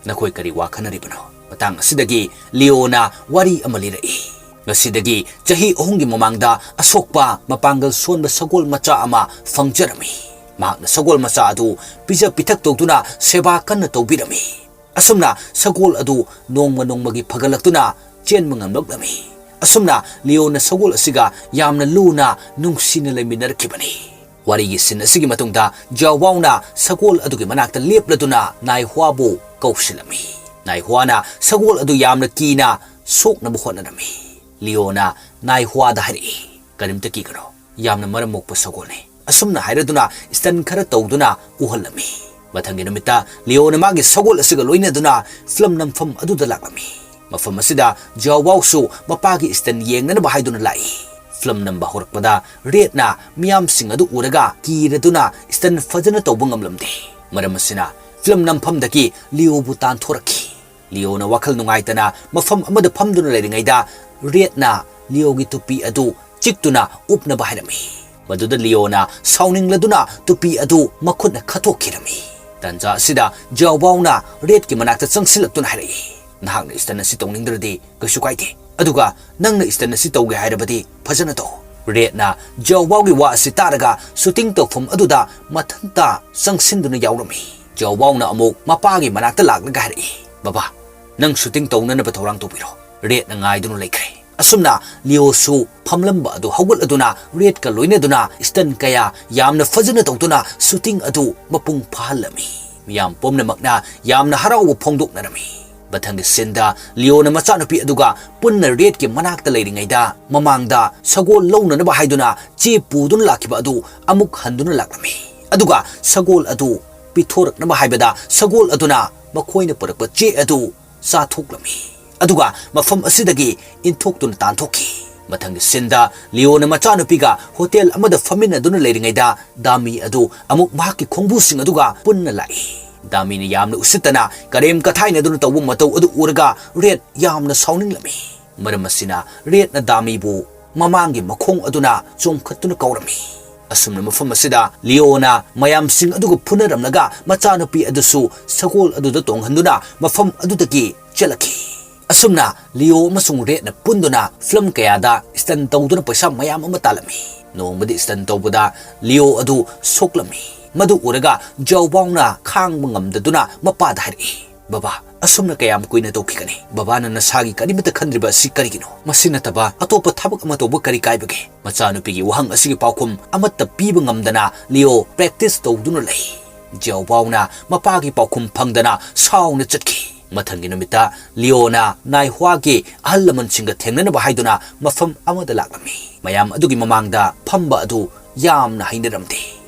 "ꯅꯈꯣꯏ ꯀꯔꯤ ꯋꯥꯈꯟꯅꯔꯤꯕꯅꯣ?" ꯃꯇꯥꯡ ꯑꯁꯤꯗꯒꯤ ꯂꯤꯑꯣꯅ ꯋꯥꯔꯤ ꯑꯃ ꯂꯤꯔꯛꯏ꯫ ꯉꯁꯤꯗꯒꯤ ꯆꯍꯤ ꯑꯍꯨꯝꯒꯤ ꯃꯃꯥꯡꯗ ꯑꯁꯣꯛꯄ ꯃꯄꯥꯡꯒꯜ ꯁꯣꯟꯕ ꯁꯒꯣꯜ ꯃꯆꯥ ꯑꯃ ꯐꯪꯖꯔꯝꯃꯤ꯫ ꯃꯍꯥꯛꯅ ꯁꯒꯣꯜ ꯃꯆꯥ ꯑꯗꯨ ꯄꯤꯖ ꯄꯤꯊꯛ ꯇꯧꯗꯨꯅ ꯁꯦꯕꯥ ꯀꯟꯅ ꯇꯧꯕꯤꯔꯝꯃꯤ꯫ ꯑꯁꯨꯝꯅ ꯁꯒꯣꯜ ꯑꯗꯨ ꯅꯣꯡꯃ ꯅꯣꯡꯃꯒꯤ ꯐꯒꯠꯂꯛꯇꯨꯅ ꯆꯦꯟꯕ ꯉꯝꯂꯛꯂꯝꯃꯤ꯫ ꯑꯁꯨꯝꯅ ꯂꯤꯑꯣꯅ ꯁꯒꯣꯜ ꯑꯁꯤꯒ ꯌꯥꯝꯅ ꯂꯨꯅ ꯅꯨꯡꯁꯤꯅ ꯂꯩꯃꯤꯟꯅꯔꯛꯈꯤꯕꯅꯤ꯫ ꯋꯥꯔꯤꯒꯤ ꯁꯤꯟ ꯑꯁꯤꯒꯤ ꯃꯇꯨꯡꯗ ꯖꯥꯎꯕꯥꯎꯅ ꯁꯒꯣꯜ ꯑꯗꯨꯒꯤ ꯃꯅꯥꯛꯇ ꯂꯦꯞꯂꯗꯨꯅ ꯅꯥꯏꯍ꯭ꯋꯥꯕꯨ ꯀꯧꯁꯤꯜꯂꯝꯃꯤ꯫ ꯅꯥꯏꯍ꯭ꯋꯥꯅ ꯁꯒꯣꯜ ꯑꯗꯨ ꯌꯥꯝꯅ ꯀꯤꯅ ꯁꯣꯛꯅꯕ ꯍꯣꯠꯅꯔꯝꯃꯤ꯫ ꯂꯤꯑꯣꯅ ꯅꯥꯏꯍ꯭ꯋꯥꯗ ꯍꯥꯏꯔꯛꯏ, "ꯀꯔꯤꯝꯇ ꯀꯤꯒꯅꯨ, ꯌꯥꯝꯅ ꯃꯔꯝ ꯃꯣꯛꯄ ꯁꯒꯣꯜꯅꯤ"꯫ ꯑꯁꯨꯝꯅ ꯍꯥꯏꯔꯗꯨꯅ ꯁ꯭ꯇꯟ ꯈꯔ ꯇꯧꯗꯨꯅ ꯎꯍꯜꯂꯝꯃꯤ꯫ ꯃꯊꯪꯒꯤ ꯅꯨꯃꯤꯠꯇ ꯂꯤꯑꯣꯅ ꯃꯥꯒꯤ ꯁꯒꯣꯜ ꯑꯁꯤꯒ ꯂꯣꯏꯅꯗꯨꯅ ꯐꯤꯂꯝ ꯅꯝꯐꯝ ꯑꯗꯨꯗ ꯂꯥꯛꯂꯝꯃꯤ꯫ ꯃꯐꯝ ꯑꯁꯤꯗ ꯖꯥꯎꯕꯥꯎꯁꯨ ꯃꯄꯥꯒꯤ ꯁ꯭ꯇꯟ ꯌꯦꯡꯅꯅꯕ ꯍꯥꯏꯗꯨꯅ ꯂꯥꯛꯏ꯫ ꯐꯤꯂꯝ ꯅꯝꯕ ꯍꯧꯔꯛꯄꯗ ꯔꯦꯗꯅ ꯃꯤꯌꯥꯝꯁꯤꯡ ꯑꯗꯨ ꯎꯔꯒ ꯀꯤꯔꯗꯨꯅ ꯁ꯭ꯇꯟ ꯐꯖꯅ ꯇꯧꯕ ꯉꯝꯂꯝꯗꯦ꯫ ꯃꯔꯝ ꯑꯁꯤꯅ ꯐꯤꯂꯝ ꯅꯝꯐꯝꯗꯒꯤ ꯂꯤꯑꯣꯕꯨ ꯇꯥꯟꯊꯣꯔꯛꯈꯤ꯫ ꯂꯤꯑꯣꯅ ꯋꯥꯈꯜ ꯅꯨꯡꯉꯥꯏꯇꯅ ꯃꯐꯝ ꯑꯃꯗ ꯐꯝꯗꯨꯅ ꯂꯩꯔꯤꯉꯩꯗ ꯔꯦꯗꯅ ꯂꯤꯑꯣꯒꯤ ꯇꯨꯄꯤ ꯑꯗꯨ ꯆꯤꯛꯇꯨꯅ ꯎꯞꯅꯕ ꯍꯥꯏꯔꯝꯃꯤ꯫ ꯃꯗꯨꯗ ꯂꯤꯑꯣꯅ ꯁꯥꯎꯅꯤꯡꯂꯗꯨꯅ ꯇꯨꯄꯤ ꯑꯗꯨ ꯃꯈꯨꯠꯅ ꯈꯠꯇꯣꯛꯈꯤꯔꯝꯃꯤ꯫ ꯇꯥꯟꯖꯥ ꯑꯁꯤꯗ ꯖꯥꯎꯕꯥꯎꯅ ꯔꯦꯗꯀꯤ ꯃꯅꯥꯛꯇ ꯆꯪꯁꯤꯜꯂꯛꯇꯨꯅ ꯍꯥꯏꯔꯛꯏ, "ꯅꯍꯥꯛꯅ ꯁ꯭ꯇꯟ ꯑꯁꯤ ꯇꯧꯅꯤꯡꯗ꯭ꯔꯗꯤ ꯀꯩꯁꯨ ꯀꯥꯏꯗꯦ, ꯑꯗꯨꯒ ꯅꯪꯅ ꯁ꯭ꯇꯟ ꯑꯁꯤ ꯇꯧꯒꯦ ꯍꯥꯏꯔꯕꯗꯤ ꯐꯖꯅ ꯇꯧ"꯫ ꯔꯦꯗꯅ ꯖꯥꯎꯕꯥꯎꯒꯤ ꯋꯥ ꯑꯁꯤ ꯇꯥꯔꯒ ꯁꯨꯇꯤꯡ ꯇꯧꯐꯝ ꯑꯗꯨꯗ ꯃꯊꯟꯇ ꯆꯪꯁꯤꯟꯗꯨꯅ ꯌꯥꯎꯔꯝꯃꯤ꯫ ꯖꯥꯎꯕꯥꯎꯅ ꯑꯃꯨꯛ ꯃꯄꯥꯒꯤ ꯃꯅꯥꯛꯇ ꯂꯥꯛꯂꯒ ꯍꯥꯏꯔꯛꯏ, "ꯕꯕꯥ, ꯅꯪ ꯁꯨꯇꯤꯡ ꯇꯧꯅꯅꯕ ꯊꯧꯔꯥꯡ ꯇꯧꯕꯤꯔꯣ, ꯔꯦꯗꯅ ꯉꯥꯏꯗꯨꯅ ꯂꯩꯈ꯭ꯔꯦ"꯫ ꯑꯁꯨꯝꯅ ꯂꯤꯑꯣꯁꯨ ꯐꯝꯂꯝꯕ ꯑꯗꯨ ꯍꯧꯒꯠꯂꯗꯨꯅ ꯔꯦꯗꯀ ꯂꯣꯏꯅꯗꯨꯅ ꯁ꯭ꯇꯟ ꯀꯌꯥ ꯌꯥꯝꯅ ꯐꯖꯅ ꯇꯧꯗꯨꯅ ꯁꯨꯇꯤꯡ ꯑꯗꯨ ꯃꯄꯨꯡ ꯐꯥꯍꯜꯂꯝꯃꯤ꯫ ꯃꯤꯌꯥꯝ ꯄꯨꯝꯅꯃꯛꯅ ꯌꯥꯝꯅ ꯍꯔꯥꯎꯕ ꯐꯣꯡꯗꯣꯛꯅꯔꯝꯃꯤ꯫ ꯃꯊꯪꯒꯤ ꯁꯤꯟꯗ ꯂꯤꯑꯣꯅ ꯃꯆꯥꯅꯨꯄꯤ ꯑꯗꯨꯒ ꯄꯨꯟꯅ ꯔꯦꯗꯀꯤ ꯃꯅꯥꯛꯇ ꯂꯩꯔꯤꯉꯩꯗ ꯃꯃꯥꯡꯗ ꯁꯒꯣꯜ ꯂꯧꯅꯅꯕ ꯍꯥꯏꯗꯨꯅ ꯆꯦ ꯄꯨꯗꯨꯅ ꯂꯥꯛꯈꯤꯕ ꯑꯗꯨ ꯑꯃꯨꯛ ꯍꯟꯗꯨꯅ ꯂꯥꯛꯂꯝꯃꯤ꯫ ꯑꯗꯨꯒ ꯁꯒꯣꯜ ꯑꯗꯨ ꯄꯤꯊꯣꯔꯛꯅꯕ ꯍꯥꯏꯕꯗ ꯁꯒꯣꯜ ꯑꯗꯨꯅ ꯃꯈꯣꯏꯅ ꯄꯨꯔꯛꯄ ꯆꯦ ꯑꯗꯨ ꯆꯥꯊꯣꯛꯂꯝꯃꯤ꯫ ꯑꯗꯨꯒ ꯃꯐꯝ ꯑꯁꯤꯗꯒꯤ ꯏꯟꯊꯣꯛꯇꯨꯅ ꯇꯥꯟꯊꯣꯛꯈꯤ꯫ ꯃꯊꯪꯒꯤ ꯁꯤꯟꯗ ꯂꯤꯑꯣꯅ ꯃꯆꯥꯅꯨꯄꯤꯒ ꯍꯣꯇꯦꯜ ꯑꯃꯗ ꯐꯝꯃꯤꯟꯅꯗꯨꯅ ꯂꯩꯔꯤꯉꯩꯗ ꯗꯥꯃꯤ ꯑꯗꯨ ꯑꯃꯨꯛ ꯃꯍꯥꯛꯀꯤ ꯈꯣꯡꯕꯨꯁꯤꯡ ꯑꯗꯨꯒ ꯄꯨꯟꯅ ꯂꯥꯛꯏ꯫ ꯗꯥꯃꯤꯅ ꯌꯥꯝꯅ ꯎꯁꯤꯠꯇꯅ ꯀꯔꯦꯝ ꯀꯊꯥꯏꯅꯗꯨꯅ ꯇꯧꯕ ꯃꯇꯧ ꯑꯗꯨ ꯎꯔꯒ ꯔꯦꯗ ꯌꯥꯝꯅ ꯁꯥꯎꯅꯤꯡꯂꯝꯃꯤ꯫ ꯃꯔꯝ ꯑꯁꯤꯅ ꯔꯦꯗꯅ ꯗꯥꯃꯤꯕꯨ ꯃꯃꯥꯡꯒꯤ ꯃꯈꯣꯡ ꯑꯗꯨꯅ ꯆꯣꯡꯈꯠꯇꯨꯅ ꯀꯧꯔꯝꯃꯤ꯫ ꯑꯁꯨꯝꯅ ꯃꯐꯝ ꯑꯁꯤꯗ ꯂꯤꯑꯣꯅ ꯃꯌꯥꯝꯁꯤꯡ ꯑꯗꯨꯒ ꯐꯨꯅꯔꯝꯂꯒ ꯃꯆꯥꯅꯨꯄꯤ ꯑꯗꯨꯁꯨ ꯁꯒꯣꯜ ꯑꯗꯨꯗ ꯇꯣꯡꯍꯟꯗꯨꯅ ꯃꯐꯝ ꯑꯗꯨꯗꯒꯤ ꯆꯠꯂꯛꯈꯤ꯫ ꯑꯁꯨꯝꯅ ꯂꯤꯑꯣ ꯑꯃꯁꯨꯡ ꯔꯦꯗꯅ ꯄꯨꯟꯗꯨꯅ ꯐꯤꯂꯝ ꯀꯌꯥꯗ ꯁ꯭ꯇꯟ ꯇꯧꯗꯨꯅ ꯄꯩꯁꯥ ꯃꯌꯥꯝ ꯑꯃ ꯇꯥꯜꯂꯝꯃꯤ꯫ ꯅꯣꯡꯃꯗꯤ ꯁ꯭ꯇꯟ ꯇꯧꯕꯗ ꯂꯤꯑꯣ ꯑꯗꯨ ꯁꯣꯛꯂꯝꯃꯤ꯫ ꯃꯗꯨ ꯎꯔꯒ ꯖꯥꯎꯕꯥꯎꯅ ꯈꯥꯡꯕ ꯉꯝꯗꯗꯨꯅ ꯃꯄꯥꯗ ꯍꯥꯏꯔꯛꯏ, "ꯕꯕꯥ, ꯑꯁꯨꯝꯅ ꯀꯌꯥꯝ ꯀꯨꯏꯅ ꯇꯧꯈꯤꯒꯅꯤ? ꯕꯕꯥꯅ ꯅꯁꯥꯒꯤ ꯀꯔꯤꯃꯠꯇ ꯈꯟꯗ꯭ꯔꯤꯕ ꯑꯁꯤ ꯀꯔꯤꯒꯤꯅꯣ? ꯃꯁꯤ ꯅꯠꯇꯕ ꯑꯇꯣꯞꯄ ꯊꯕꯛ ꯑꯃ ꯇꯧꯕ ꯀꯔꯤ ꯀꯥꯏꯕꯒꯦ?" ꯃꯆꯥꯅꯨꯄꯤꯒꯤ ꯋꯥꯍꯪ ꯑꯁꯤꯒꯤ ꯄꯥꯎꯈꯨꯝ ꯑꯃꯠꯇ ꯄꯤꯕ ꯉꯝꯗꯅ ꯂꯤꯑꯣ practice ꯇꯧꯗꯨꯅ ꯂꯩ꯫ ꯖꯤꯌꯥꯎꯕꯥꯎꯅ ꯃꯄꯥꯒꯤ ꯄꯥꯎꯈꯨꯝ ꯐꯪꯗꯅ ꯁꯥꯎꯅ ꯆꯠꯈꯤ꯫ ꯃꯊꯪꯒꯤ ꯅꯨꯃꯤꯠꯇ ꯂꯤꯑꯣꯅ ꯅꯥꯏꯍ꯭ꯋꯥꯒꯤ ꯑꯍꯜ ꯂꯃꯟꯁꯤꯡꯒ ꯊꯦꯡꯅꯅꯕ ꯍꯥꯏꯗꯨꯅ ꯃꯐꯝ ꯑꯃꯗ ꯂꯥꯛꯂꯝꯃꯤ꯫ ꯃꯌꯥꯝ ꯑꯗꯨꯒꯤ ꯃꯃꯥꯡꯗ ꯐꯝꯕ ꯑꯗꯨ ꯌꯥꯝꯅ ꯍꯩꯅꯔꯝꯗꯦ꯫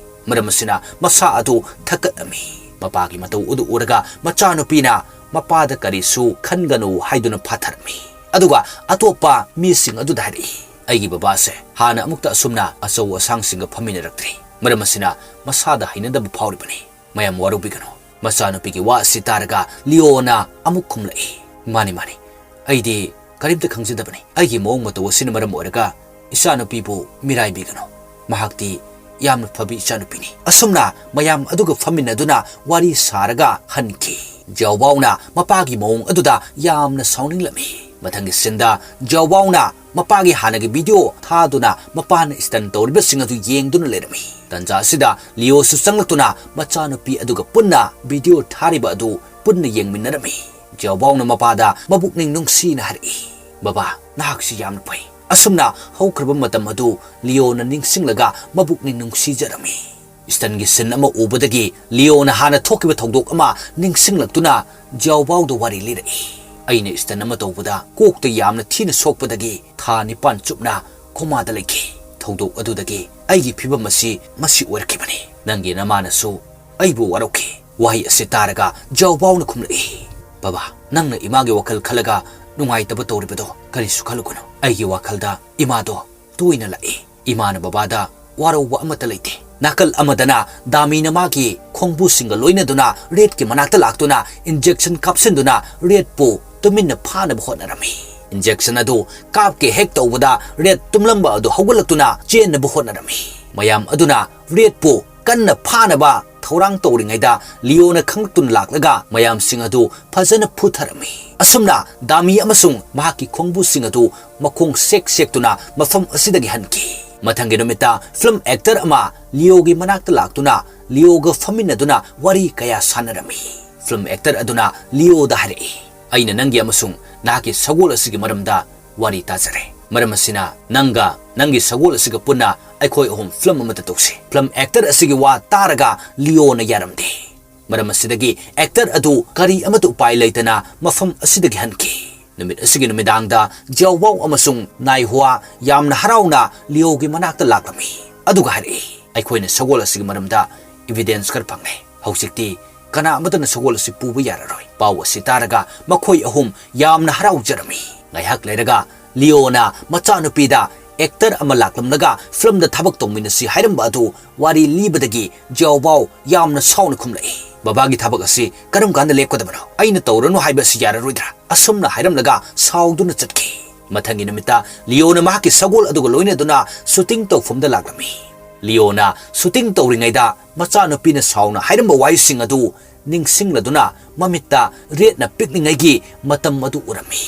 ꯃꯔꯝ ꯑꯁꯤꯅ ꯃꯁꯥ ꯑꯗꯨ ꯊꯛꯀꯠꯂꯝꯃꯤ꯫ ꯃꯄꯥꯒꯤ ꯃꯇꯧ ꯑꯗꯨ ꯎꯔꯒ ꯃꯆꯥꯅꯨꯄꯤꯅ ꯃꯄꯥꯗ ꯀꯔꯤꯁꯨ ꯈꯟꯒꯅꯨ ꯍꯥꯏꯗꯨꯅ ꯐꯥꯊꯔꯝꯃꯤ꯫ ꯑꯗꯨꯒ ꯑꯇꯣꯞꯄ ꯃꯤꯁꯤꯡ ꯑꯗꯨꯗ ꯍꯥꯏꯔꯛꯏ, "ꯑꯩꯒꯤ ꯕꯕꯥꯁꯦ ꯍꯥꯟꯅ ꯑꯃꯨꯛꯇ ꯑꯁꯨꯝꯅ ꯑꯆꯧ ꯑꯁꯥꯡꯁꯤꯡꯒ ꯐꯝꯃꯤꯟꯅꯔꯛꯇ꯭ꯔꯤ꯫ ꯃꯔꯝ ꯑꯁꯤꯅ ꯃꯁꯥꯗ ꯍꯩꯅꯗꯕ ꯐꯥꯎꯔꯤꯕꯅꯤ꯫ ꯃꯌꯥꯝ ꯋꯥꯔꯧꯕꯤꯒꯅꯨ꯫" ꯃꯆꯥꯅꯨꯄꯤꯒꯤ ꯋꯥ ꯑꯁꯤ ꯇꯥꯔꯒ ꯂꯤꯑꯣꯅ ꯑꯃꯨꯛ ꯈꯨꯝꯂꯛꯏ, "ꯃꯥꯅꯤ, ꯃꯥꯅꯤ, ꯑꯩꯗꯤ ꯀꯔꯤꯝꯇ ꯈꯪꯖꯗꯕꯅꯤ꯫ ꯑꯩꯒꯤ ꯃꯑꯣꯡ ꯃꯇꯧ ꯑꯁꯤꯅ ꯃꯔꯝ ꯑꯣꯏꯔꯒ ꯏꯆꯥꯅꯨꯄꯤꯕꯨ ꯃꯤꯔꯥꯏꯕꯤꯒꯅꯨ꯫ ꯃꯍꯥꯛꯇꯤ ꯌꯥꯝꯅ ꯐꯕꯤ ꯏꯆꯥꯅꯨꯄꯤꯅꯤ꯫" ꯑꯁꯨꯝꯅ ꯃꯌꯥꯝ ꯑꯗꯨꯒ ꯐꯝꯃꯤꯟꯅꯗꯨꯅ ꯋꯥꯔꯤ ꯁꯥꯔꯒ ꯍꯟꯈꯤ꯫ ꯖꯤꯌꯥꯎꯕꯥꯎꯅ ꯃꯄꯥꯒꯤ ꯃꯑꯣꯡ ꯑꯗꯨꯗ ꯌꯥꯝꯅ ꯁꯥꯎꯅꯤꯡꯂꯝꯃꯤ꯫ ꯃꯊꯪꯒꯤ ꯁꯤꯟꯗ ꯖꯤꯌꯥꯎꯕꯥꯎꯅ ꯃꯄꯥꯒꯤ ꯍꯥꯟꯅꯒꯤ ꯚꯤꯗꯤꯑꯣ ꯊꯥꯗꯨꯅ ꯃꯄꯥꯅ ꯁ꯭ꯇꯟ ꯇꯧꯔꯤꯕꯁꯤꯡ ꯑꯗꯨ ꯌꯦꯡꯗꯨꯅ ꯂꯩꯔꯝꯃꯤ꯫ ꯇꯟꯖꯥ ꯑꯁꯤꯗ ꯂꯤꯑꯣꯁꯨ ꯆꯪꯂꯛꯇꯨꯅ ꯃꯆꯥꯅꯨꯄꯤ ꯑꯗꯨꯒ ꯄꯨꯟꯅ ꯚꯤꯗꯤꯑꯣ ꯊꯥꯔꯤꯕ ꯑꯗꯨ ꯄꯨꯟꯅ ꯌꯦꯡꯃꯤꯟꯅꯔꯝꯃꯤ꯫ ꯖꯤꯌꯥꯎꯕꯥꯎꯅ ꯃꯄꯥꯗ ꯃꯕꯨꯛꯅꯤꯡ ꯅꯨꯡꯁꯤꯅ ꯍꯥꯏꯔꯛꯏ, "ꯕꯕꯥ, ꯅꯍꯥꯛꯁꯤ ꯌꯥꯝꯅ ꯐꯩ꯫" ꯑꯁꯨꯝꯅ ꯍꯧꯈ꯭ꯔꯕ ꯃꯇꯝ ꯑꯗꯨ ꯂꯤꯑꯣꯅ ꯅꯤꯡꯁꯤꯡꯂꯒ ꯃꯕꯨꯛꯅꯤꯡ ꯅꯨꯡꯁꯤꯖꯔꯝꯃꯤ꯫ ꯁ꯭ꯇꯟꯒꯤ ꯁꯤꯟ ꯑꯃ ꯎꯕꯗꯒꯤ ꯂꯤꯑꯣꯅ ꯍꯥꯟꯅ ꯊꯣꯛꯈꯤꯕ ꯊꯧꯗꯣꯛ ꯑꯃ ꯅꯤꯡꯁꯤꯡꯂꯛꯇꯨꯅ ꯖꯤꯌꯥꯎꯕꯥꯎꯗ ꯋꯥꯔꯤ ꯂꯤꯔꯛꯏ꯫ "ꯑꯩꯅ ꯁ꯭ꯇꯟ ꯑꯃ ꯇꯧꯕꯗ ꯀꯣꯛꯇ ꯌꯥꯝꯅ ꯊꯤꯅ ꯁꯣꯛꯄꯗꯒꯤ ꯊꯥ ꯅꯤꯄꯥꯟ ꯆꯨꯞꯅ ꯀꯣꯃꯥꯗ ꯂꯩꯈꯤ꯫ ꯊꯧꯗꯣꯛ ꯑꯗꯨꯗꯒꯤ ꯑꯩꯒꯤ ꯐꯤꯕꯝ ꯑꯁꯤ ꯃꯁꯤ ꯑꯣꯏꯔꯛꯈꯤꯕꯅꯤ꯫ ꯅꯪꯒꯤ ꯅꯃꯥꯅꯁꯨ ꯑꯩꯕꯨ ꯋꯥꯔꯧꯈꯤ꯫" ꯋꯥꯍꯩ ꯑꯁꯤ ꯇꯥꯔꯒ ꯖꯥꯎꯕꯥꯎꯅ ꯈꯨꯝꯂꯛꯏ, "ꯕꯕꯥ, ꯅꯪꯅ ꯏꯃꯥꯒꯤ ꯋꯥꯈꯜ ꯈꯜꯂꯒ ꯅꯨꯡꯉꯥꯏꯇꯕ ꯇꯧꯔꯤꯕꯗꯣ ꯀꯔꯤꯁꯨ ꯈꯜꯂꯨꯒꯅꯨ꯫ ꯑꯩꯒꯤ ꯋꯥꯈꯜꯗ ꯏꯃꯥꯗꯣ ꯇꯣꯏꯅ ꯂꯥꯛꯏ꯫ ꯏꯃꯥꯅ ꯕꯕꯥꯗ ꯋꯥꯔꯧꯕ ꯑꯃꯠꯇ ꯂꯩꯇꯦ꯫" ꯅꯥꯀꯜ ꯑꯃꯗꯅ ꯗꯥꯃꯤꯅ ꯃꯥꯒꯤ ꯈꯣꯡꯕꯨꯁꯤꯡꯒ ꯂꯣꯏꯅꯗꯨꯅ ꯔꯦꯗꯀꯤ ꯃꯅꯥꯛꯇ ꯂꯥꯛꯇꯨꯅ ꯏꯟꯖꯦꯛꯁꯟ ꯀꯥꯞꯁꯤꯟꯗꯨꯅ ꯔꯦꯗꯄꯨ ꯇꯨꯃꯤꯟꯅ ꯐꯥꯅꯕ ꯍꯣꯠꯅꯔꯝꯃꯤ꯫ ꯏꯟꯖꯦꯛꯁꯟ ꯑꯗꯨ ꯀꯥꯞꯀꯦ ꯍꯦꯛ ꯇꯧꯕꯗ ꯔꯦꯗ ꯇꯨꯝꯂꯝꯕ ꯑꯗꯨ ꯍꯧꯒꯠꯂꯛꯇꯨꯅ ꯆꯦꯟꯅꯕ ꯍꯣꯠꯅꯔꯝꯃꯤ꯫ ꯃꯌꯥꯝ ꯑꯗꯨꯅ ꯔꯦꯗꯄꯨ ꯀꯟꯅ ꯐꯥꯅꯕ ꯊꯧꯔꯥꯡ ꯇꯧꯔꯤꯉꯩꯗ ꯂꯤꯑꯣꯅ ꯈꯪꯂꯛꯇꯨꯅ ꯂꯥꯛꯂꯒ ꯃꯌꯥꯝꯁꯤꯡ ꯑꯗꯨ ꯐꯖꯅ ꯐꯨꯊꯔꯝꯃꯤ꯫ ꯑꯁꯨꯝꯅ ꯗꯥꯃꯤ ꯑꯃꯁꯨꯡ ꯃꯍꯥꯛꯀꯤ ꯈꯣꯡꯕꯨꯁꯤꯡ ꯑꯗꯨ ꯃꯈꯣꯡ ꯁꯦꯛ ꯁꯦꯛꯇꯨꯅ ꯃꯐꯝ ꯑꯁꯤꯗꯒꯤ ꯍꯟꯈꯤ꯫ ꯃꯊꯪꯒꯤ ꯅꯨꯃꯤꯠꯇ ꯐꯤꯂꯝ ꯑꯦꯛꯇꯔ ꯑꯃ ꯂꯤꯑꯣꯒꯤ ꯃꯅꯥꯛꯇ ꯂꯥꯛꯇꯨꯅ ꯂꯤꯑꯣꯒ ꯐꯝꯃꯤꯟꯅꯗꯨꯅ ꯋꯥꯔꯤ ꯀꯌꯥ ꯁꯥꯟꯅꯔꯝꯃꯤ꯫ Film actor ꯑꯗꯨꯅ ꯂꯤꯑꯣꯗ ꯍꯥꯏꯔꯛꯏ, "ꯑꯩꯅ ꯅꯪꯒꯤ ꯑꯃꯁꯨꯡ ꯅꯍꯥꯛꯀꯤ ꯁꯒꯣꯜ ꯑꯁꯤꯒꯤ ꯃꯔꯝꯗ ꯋꯥꯔꯤ ꯇꯥꯖꯔꯦ꯫ ꯃꯔꯝ ꯑꯁꯤꯅ ꯅꯪꯒ ꯅꯪꯒꯤ ꯁꯒꯣꯜ ꯑꯁꯤꯒ ꯄꯨꯟꯅ ꯑꯩꯈꯣꯏ ꯑꯍꯨꯝ film ꯑꯃꯠꯇ ꯇꯧꯁꯤ꯫" Film actor ꯑꯁꯤꯒꯤ ꯋꯥ ꯇꯥꯔꯒ ꯂꯤꯑꯣꯅ ꯌꯥꯔꯝꯗꯦ꯫ ꯃꯔꯝ ꯑꯁꯤꯗꯒꯤ actor ꯑꯗꯨ ꯀꯔꯤ ꯑꯃꯠꯇ ꯎꯄꯥꯏ ꯂꯩꯇꯅ ꯃꯐꯝ ꯑꯁꯤꯗꯒꯤ ꯍꯟꯈꯤ꯫ ꯅꯨꯃꯤꯠ ꯑꯁꯤꯒꯤ ꯅꯨꯃꯤꯗꯥꯡꯗ ꯖꯤꯌꯥꯎꯕꯥꯎ ꯑꯃꯁꯨꯡ ꯅꯥꯏꯍꯨꯋꯥ ꯌꯥꯝꯅ ꯍꯔꯥꯎꯅ ꯂꯤꯑꯣꯒꯤ ꯃꯅꯥꯛꯇ ꯂꯥꯛꯂꯝꯃꯤ, ꯑꯗꯨꯒ ꯍꯥꯏꯔꯛꯏ, "ꯑꯩꯈꯣꯏꯅ ꯁꯒꯣꯜ ꯑꯁꯤꯒꯤ ꯃꯔꯝꯗ evidence ꯈꯔ ꯐꯪꯂꯦ꯫ ꯍꯧꯖꯤꯛꯇꯤ ꯀꯅꯥ ꯑꯃꯠꯇꯅ ꯁꯒꯣꯜ ꯑꯁꯤ ꯄꯨꯕ ꯌꯥꯔꯔꯣꯏ꯫" ꯄꯥꯎ ꯑꯁꯤ ꯇꯥꯔꯒ ꯃꯈꯣꯏ ꯑꯍꯨꯝ ꯌꯥꯝꯅ ꯍꯔꯥꯎꯖꯔꯝꯃꯤ꯫ ꯉꯥꯏꯍꯥꯛ ꯂꯩꯔꯒ ꯂꯤꯑꯣꯅ ꯃꯆꯥꯅꯨꯄꯤꯗ actor ꯑꯃ ꯂꯥꯛꯂꯝꯂꯒ filmꯗ ꯊꯕꯛ ꯇꯧꯃꯤꯟꯅꯁꯤ ꯍꯥꯏꯔꯝꯕ ꯑꯗꯨ ꯋꯥꯔꯤ ꯂꯤꯕꯗꯒꯤ ꯖꯤꯌꯥꯎꯕꯥꯎ ꯌꯥꯝꯅ ꯁꯥꯎꯅ ꯈꯨꯝꯂꯛꯏ, "ꯕꯕꯥꯒꯤ ꯊꯕꯛ ꯑꯁꯤ ꯀꯔꯝ ꯀꯥꯟꯗ ꯂꯦꯞꯀꯗꯕꯅꯣ? ꯑꯩꯅ ꯇꯧꯔꯅꯨ ꯍꯥꯏꯕ ꯑꯁꯤ ꯌꯥꯔꯔꯣꯏꯗ꯭ꯔꯥ?" ꯑꯁꯨꯝꯅ ꯍꯥꯏꯔꯝꯂꯒ ꯁꯥꯎꯗꯨꯅ ꯆꯠꯈꯤ꯫ ꯃꯊꯪꯒꯤ ꯅꯨꯃꯤꯠꯇ ꯂꯤꯑꯣꯅ ꯃꯍꯥꯛꯀꯤ ꯁꯒꯣꯜ ꯑꯗꯨꯒ ꯂꯣꯏꯅꯗꯨꯅ shooting ꯇꯧꯐꯝꯗ ꯂꯥꯛꯂꯝꯃꯤ꯫ ꯂꯤꯑꯣꯅ shooting ꯇꯧꯔꯤꯉꯩꯗ ꯃꯆꯥꯅꯨꯄꯤꯅ ꯁꯥꯎꯅ ꯍꯥꯏꯔꯝꯕ ꯋꯥꯍꯩꯁꯤꯡ ꯑꯗꯨ ꯅꯤꯡꯁꯤꯡꯂꯗꯨꯅ ꯃꯃꯤꯠꯇ ꯔꯦꯠꯅ ꯄꯤꯛꯂꯤꯉꯩꯒꯤ ꯃꯇꯝ ꯑꯗꯨ ꯎꯔꯝꯃꯤ꯫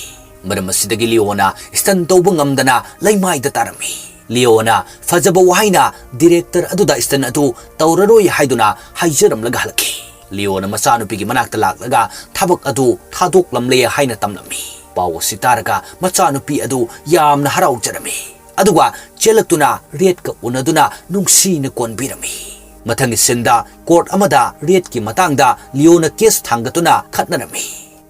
ꯃꯔꯝ ꯑꯁꯤꯗꯒꯤ ꯂꯤꯑꯣꯅ stand ꯇꯧꯕ ꯉꯝꯗꯅ ꯂꯩꯃꯥꯏꯗ ꯇꯥꯔꯝꯃꯤ꯫ ꯂꯤꯑꯣꯅ ꯐꯖꯕ ꯋꯥꯍꯩꯅ director ꯑꯗꯨꯗ stand ꯑꯗꯨ ꯇꯧꯔꯔꯣꯏ ꯍꯥꯏꯗꯨꯅ ꯍꯥꯏꯖꯔꯝꯂꯒ ꯍꯜꯂꯛꯈꯤ꯫ ꯂꯤꯑꯣꯅ ꯃꯆꯥꯅꯨꯄꯤꯒꯤ ꯃꯅꯥꯛꯇ ꯂꯥꯛꯂꯒ ꯊꯕꯛ ꯑꯗꯨ ꯊꯥꯗꯣꯛꯂꯝꯂꯦ ꯍꯥꯏꯅ ꯇꯝꯂꯝꯃꯤ꯫ ꯄꯥꯎ ꯑꯁꯤ ꯇꯥꯔꯒ ꯃꯆꯥꯅꯨꯄꯤ ꯑꯗꯨ ꯌꯥꯝꯅ ꯍꯔꯥꯎꯖꯔꯝꯃꯤ꯫ ꯑꯗꯨꯒ ꯆꯦꯜꯂꯛꯇꯨꯅ ꯔꯦꯠꯀ ꯎꯅꯗꯨꯅ ꯅꯨꯡꯁꯤꯅ ꯀꯣꯟꯕꯤꯔꯝꯃꯤ꯫ ꯃꯊꯪꯒꯤ sceneꯗ court ꯑꯃꯗ ꯔꯦꯠꯀꯤ ꯃꯇꯥꯡꯗ ꯂꯤꯑꯣꯅ case ꯊꯥꯡꯒꯠꯇꯨꯅ ꯈꯠꯅꯔꯝꯃꯤ꯫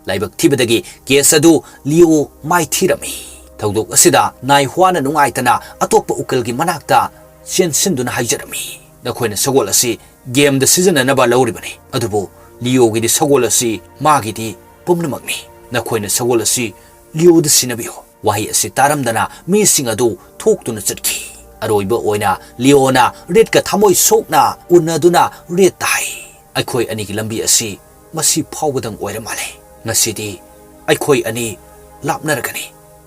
ꯂꯥꯏꯕꯛ ꯊꯤꯕꯗꯒꯤ case ꯑꯗꯨ ꯂꯤꯑꯣ ꯃꯥꯏꯊꯤꯔꯝꯃꯤ꯫ ꯊꯧꯗꯣꯛ ꯑꯁꯤꯗ ꯅꯥꯏꯍ꯭ꯋꯥꯅ ꯅꯨꯡꯉꯥꯏꯇꯅ ꯑꯇꯣꯞꯄ ꯎꯀꯤꯜꯒꯤ ꯃꯅꯥꯛꯇ ꯆꯦꯟꯁꯤꯟꯗꯨꯅ ꯍꯥꯏꯖꯔꯝꯃꯤ, "ꯅꯈꯣꯏꯅ ꯁꯒꯣꯜ ꯑꯁꯤ gameꯗ ꯁꯤꯖꯤꯟꯅꯅꯕ ꯂꯧꯔꯤꯕꯅꯤ, ꯑꯗꯨꯕꯨ ꯂꯤꯑꯣꯒꯤꯗꯤ ꯁꯒꯣꯜ ꯑꯁꯤ ꯃꯥꯒꯤꯗꯤ ꯄꯨꯝꯅꯃꯛꯅꯤ꯫ ꯅꯈꯣꯏꯅ ꯁꯒꯣꯜ ꯑꯁꯤ ꯂꯤꯑꯣꯗ ꯁꯤꯟꯅꯕꯤꯌꯨ꯫" ꯋꯥꯍꯩ ꯑꯁꯤ ꯇꯥꯔꯝꯗꯅ ꯃꯤꯁꯤꯡ ꯑꯗꯨ ꯊꯣꯛꯇꯨꯅ ꯆꯠꯈꯤ꯫ ꯑꯔꯣꯏꯕ ꯑꯣꯏꯅ ꯂꯤꯑꯣꯅ ꯔꯦꯠꯀ ꯊꯃꯣꯏ ꯁꯣꯛꯅ ꯎꯅꯗꯨꯅ ꯔꯦꯠꯇ ꯍꯥꯏ, "ꯑꯩꯈꯣꯏ ꯑꯅꯤꯒꯤ ꯂꯝꯕꯤ ꯑꯁꯤ ꯃꯁꯤ ꯐꯥꯎꯕꯗꯪ ꯑꯣꯏꯔ ꯃꯥꯜꯂꯦ꯫ ꯉꯁꯤꯗꯤ ꯑꯩꯈꯣꯏ ꯑꯅꯤ ꯂꯥꯞꯅꯔꯒꯅꯤ꯫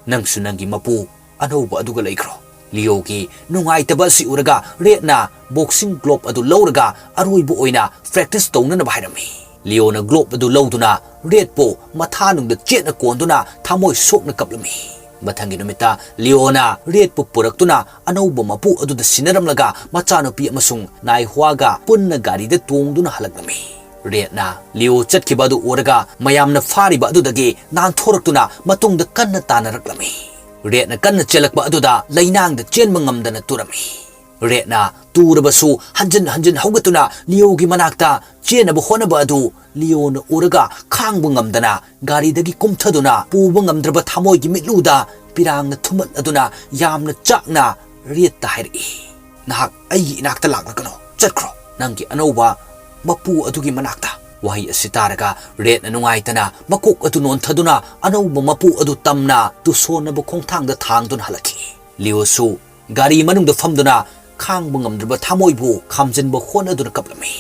ꯅꯪꯁꯨ ꯅꯪꯒꯤ ꯃꯄꯨ ꯑꯅꯧꯕ ꯑꯗꯨꯒ ꯂꯩꯈ꯭ꯔꯣ꯫" ꯂꯤꯑꯣꯒꯤ ꯅꯨꯡꯉꯥꯏꯇꯕ ꯑꯁꯤ ꯎꯔꯒ ꯔꯦꯠꯅ boxing glove ꯑꯗꯨ ꯂꯧꯔꯒ ꯑꯔꯣꯏꯕ ꯑꯣꯏꯅ practice ꯇꯧꯅꯅꯕ ꯍꯥꯏꯔꯝꯃꯤ꯫ ꯂꯤꯑꯣꯅ glove ꯑꯗꯨ ꯂꯧꯗꯨꯅ ꯔꯦꯠꯄꯨ ꯃꯊꯥꯅꯨꯡꯗ ꯆꯦꯠꯅ ꯀꯣꯟꯗꯨꯅ ꯊꯃꯣꯏ ꯁꯣꯛꯅ ꯀꯞꯂꯝꯃꯤ꯫ ꯃꯊꯪꯒꯤ ꯅꯨꯃꯤꯠꯇ ꯂꯤꯑꯣꯅ ꯔꯦꯠꯄꯨ ꯄꯨꯔꯛꯇꯨꯅ ꯑꯅꯧꯕ ꯃꯄꯨ ꯑꯗꯨꯗ ꯁꯤꯟꯅꯔꯝꯂꯒ ꯃꯆꯥꯅꯨꯄꯤ ꯑꯃꯁꯨꯡ ꯅꯥꯏꯍ꯭ꯋꯥꯒ ꯄꯨꯟꯅ ꯒꯥꯔꯤꯗ ꯇꯣꯡꯗꯨꯅ ꯍꯜꯂꯛꯂꯝꯃꯤ꯫ ꯔꯦꯗꯅ ꯂꯤꯑꯣ ꯆꯠꯈꯤꯕ ꯑꯗꯨ ꯎꯔꯒ ꯃꯌꯥꯝꯅ ꯐꯥꯔꯤꯕ ꯑꯗꯨꯗꯒꯤ ꯅꯥꯟꯊꯣꯔꯛꯇꯨꯅ ꯃꯇꯨꯡꯗ ꯀꯟꯅ ꯇꯥꯅꯔꯛꯂꯝꯃꯤ꯫ ꯔꯦꯗꯅ ꯀꯟꯅ ꯆꯦꯜꯂꯛꯄ ꯑꯗꯨꯗ ꯂꯩꯅꯥꯡꯗ ꯆꯦꯟꯕ ꯉꯝꯗꯅ ꯇꯨꯔꯝꯃꯤ꯫ ꯔꯦꯗꯅ ꯇꯨꯔꯕꯁꯨ ꯍꯟꯖꯤꯟ ꯍꯟꯖꯤꯟ ꯍꯧꯒꯠꯇꯨꯅ ꯂꯤꯑꯣꯒꯤ ꯃꯅꯥꯛꯇ ꯆꯦꯟꯅꯕ ꯍꯣꯠꯅꯕ ꯑꯗꯨ ꯂꯤꯑꯣꯅ ꯎꯔꯒ ꯈꯥꯡꯕ ꯉꯝꯗꯅ ꯒꯥꯔꯤꯗꯒꯤ ꯀꯨꯝꯊꯗꯨꯅ ꯄꯨꯕ ꯉꯝꯗ꯭ꯔꯕ ꯊꯃꯣꯏꯒꯤ ꯃꯤꯠꯂꯨꯗ ꯄꯤꯔꯥꯡꯅ ꯊꯨꯝꯍꯠꯂꯗꯨꯅ ꯌꯥꯝꯅ ꯆꯥꯛꯅ ꯔꯦꯗꯇ ꯍꯥꯏꯔꯛꯏ, "ꯅꯍꯥꯛ ꯑꯩꯒꯤ ꯏꯅꯥꯛꯇ ꯂꯥꯛꯂꯒꯅꯨ, ꯆꯠꯈ꯭ꯔꯣ, ꯅꯪꯒꯤ ꯑꯅꯧꯕ ꯃꯄꯨ ꯑꯗꯨꯒꯤ ꯃꯅꯥꯛꯇ꯫" ꯋꯥꯍꯩ ꯑꯁꯤ ꯇꯥꯔꯒ ꯔꯦꯗꯅ ꯅꯨꯡꯉꯥꯏꯇꯅ ꯃꯀꯣꯛ ꯑꯗꯨ ꯅꯣꯟꯊꯗꯨꯅ ꯑꯅꯧꯕ ꯃꯄꯨ ꯑꯗꯨ ꯇꯝꯅ ꯇꯨꯁꯣꯟꯅꯕ ꯈꯣꯡꯊꯥꯡꯗ ꯊꯥꯡꯗꯨꯅ ꯍꯜꯂꯛꯈꯤ꯫ ꯂꯤꯑꯣꯁꯨ ꯒꯥꯔꯤ ꯃꯅꯨꯡꯗ ꯐꯝꯗꯨꯅ ꯈꯥꯡꯕ ꯉꯝꯗ꯭ꯔꯕ ꯊꯃꯣꯏꯕꯨ ꯈꯥꯝꯖꯤꯟꯕ ꯍꯣꯠꯅꯗꯨꯅ ꯀꯞꯂꯝꯃꯤ꯫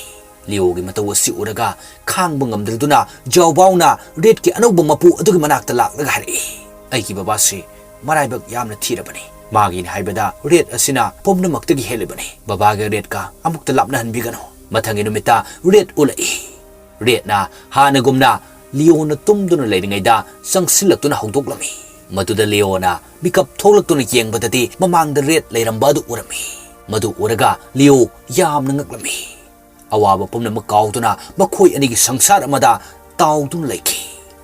ꯂꯤꯑꯣꯒꯤ ꯃꯇꯧ ꯑꯁꯤ ꯎꯔꯒ ꯈꯥꯡꯕ ꯉꯝꯗ꯭ꯔꯗꯨꯅ ꯖꯥꯎꯕꯥꯎꯅ ꯔꯦꯗꯀꯤ ꯑꯅꯧꯕ ꯃꯄꯨ ꯑꯗꯨꯒꯤ ꯃꯅꯥꯛꯇ ꯂꯥꯛꯂꯒ ꯍꯥꯏꯔꯛꯏ, "ꯑꯩꯒꯤ ꯕꯕꯥꯁꯤ ꯃꯔꯥꯏꯕꯛ ꯌꯥꯝꯅ ꯊꯤꯔꯕꯅꯤ꯫ ꯃꯥꯒꯤꯅꯤ ꯍꯥꯏꯕꯗ ꯔꯦꯗ ꯑꯁꯤꯅ ꯄꯨꯝꯅꯃꯛꯇꯒꯤ ꯍꯦꯜꯂꯤꯕꯅꯤ꯫ ꯕꯕꯥꯒ ꯔꯦꯗꯀ ꯑꯃꯨꯛꯇ ꯂꯥꯞꯅꯍꯟꯕꯤꯒꯅꯨ꯫" ꯃꯊꯪꯒꯤ ꯅꯨꯃꯤꯠꯇ ꯔꯦꯗ ꯎꯠꯂꯛꯏ꯫ ꯔꯦꯗꯅ ꯍꯥꯟꯅꯒꯨꯝꯅ ꯂꯤꯑꯣꯅ ꯇꯨꯝꯗꯨꯅ ꯂꯩꯔꯤꯉꯩꯗ ꯆꯪꯁꯤꯜꯂꯛꯇꯨꯅ ꯍꯧꯗꯣꯛꯂꯝꯃꯤ꯫ ꯃꯗꯨꯗ ꯂꯤꯑꯣꯅ ꯃꯤꯀꯞ ꯊꯣꯛꯂꯛꯇꯨꯅ ꯌꯦꯡꯕꯗꯗꯤ ꯃꯃꯥꯡꯗ ꯔꯦꯗ ꯂꯩꯔꯝꯕ ꯑꯗꯨ ꯎꯔꯝꯃꯤ꯫ ꯃꯗꯨ ꯎꯔꯒ ꯂꯤꯑꯣ ꯌꯥꯝꯅ ꯉꯛꯂꯝꯃꯤ꯫ ꯑꯋꯥꯕ ꯄꯨꯝꯅꯃꯛ ꯀꯥꯎꯗꯨꯅ ꯃꯈꯣꯏ ꯑꯅꯤꯒꯤ ꯁꯪꯁꯥꯔ ꯑꯃꯗ ꯇꯥꯎꯗꯨꯅ ꯂꯩꯈꯤ꯫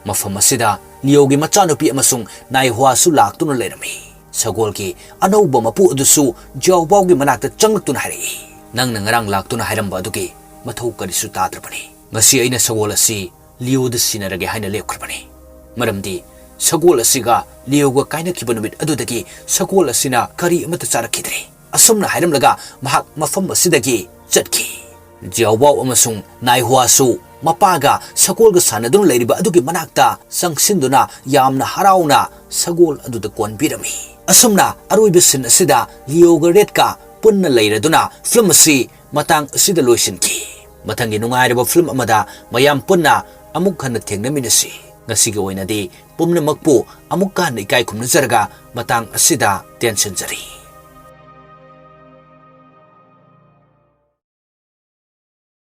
ꯃꯐꯝ ꯑꯁꯤꯗ ꯂꯤꯑꯣꯒꯤ ꯃꯆꯥꯅꯨꯄꯤ ꯑꯃꯁꯨꯡ ꯅꯥꯏꯍꯨꯋꯥꯁꯨ ꯂꯥꯛꯇꯨꯅ ꯂꯩꯔꯝꯃꯤ꯫ ꯁꯒꯣꯜꯒꯤ ꯑꯅꯧꯕ ꯃꯄꯨ ꯑꯗꯨꯁꯨ ꯖꯥꯎꯕꯥꯎꯒꯤ ꯃꯅꯥꯛꯇ ꯆꯪꯂꯛꯇꯨꯅ ꯍꯥꯏꯔꯛꯏ, "ꯅꯪꯅ ꯉꯔꯥꯡ ꯂꯥꯛꯇꯨꯅ ꯍꯥꯏꯔꯝꯕ ꯑꯗꯨꯒꯤ ꯃꯊꯧ ꯀꯔꯤꯁꯨ ꯇꯥꯗ꯭ꯔꯕꯅꯤ꯫ ꯉꯁꯤ ꯑꯩꯅ ꯁꯒꯣꯜ ꯑꯁꯤ ꯂꯤꯑꯣꯗ ꯁꯤꯟꯅꯔꯒꯦ ꯍꯥꯏꯅ ꯂꯦꯞꯈ꯭ꯔꯕꯅꯤ꯫ ꯃꯔꯝꯗꯤ ꯁꯒꯣꯜ ꯑꯁꯤꯒ ꯂꯤꯑꯣꯒ ꯀꯥꯏꯅꯈꯤꯕ ꯅꯨꯃꯤꯠ ꯑꯗꯨꯗꯒꯤ ꯁꯒꯣꯜ ꯑꯁꯤꯅ ꯀꯔꯤ ꯑꯃꯠꯇ ꯆꯥꯔꯛꯈꯤꯗ꯭ꯔꯦ꯫" ꯑꯁꯨꯝꯅ ꯍꯥꯏꯔꯝꯂꯒ ꯃꯍꯥꯛ ꯃꯐꯝ ꯑꯁꯤꯗꯒꯤ ꯆꯠꯈꯤ꯫ ꯖꯤꯌꯥꯎꯕꯥꯎ ꯑꯃꯁꯨꯡ ꯅꯥꯏꯍꯨꯋꯥꯁꯨ ꯃꯄꯥꯒ ꯁꯒꯣꯜꯒ ꯁꯥꯟꯅꯗꯨꯅ ꯂꯩꯔꯤꯕ ꯑꯗꯨꯒꯤ ꯃꯅꯥꯛꯇ ꯆꯪꯁꯤꯟꯗꯨꯅ ꯌꯥꯝꯅ ꯍꯔꯥꯎꯅ ꯁꯒꯣꯜ ꯑꯗꯨꯗ ꯀꯣꯟꯕꯤꯔꯝꯃꯤ꯫ ꯑꯁꯨꯝꯅ ꯑꯔꯣꯏꯕ ꯁꯤꯟ ꯑꯁꯤꯗ ꯂꯤꯑꯣꯒ ꯔꯦꯗꯀ ꯄꯨꯟꯅ ꯂꯩꯔꯗꯨꯅ ꯐꯤꯂꯝ ꯑꯁꯤ ꯃꯇꯥꯡ ꯑꯁꯤꯗ ꯂꯣꯏꯁꯤꯟꯈꯤ꯫ ꯃꯊꯪꯒꯤ ꯅꯨꯡꯉꯥꯏꯔꯕ ꯐꯤꯂꯝ ꯑꯃꯗ ꯃꯌꯥꯝ ꯄꯨꯟꯅ ꯑꯃꯨꯛ ꯍꯟꯅ ꯊꯦꯡꯅꯃꯤꯟꯅꯁꯤ꯫ ꯉꯁꯤꯒꯤ ꯑꯣꯏꯅꯗꯤ ꯄꯨꯝꯅꯃꯛꯄꯨ ꯑꯃꯨꯛꯀ ꯍꯟꯅ ꯏꯀꯥꯏ ꯈꯨꯝꯅꯖꯔꯒ ꯃꯇꯥꯡ ꯑꯁꯤꯗ ꯇꯦꯟꯁꯤꯟꯖꯔꯤ꯫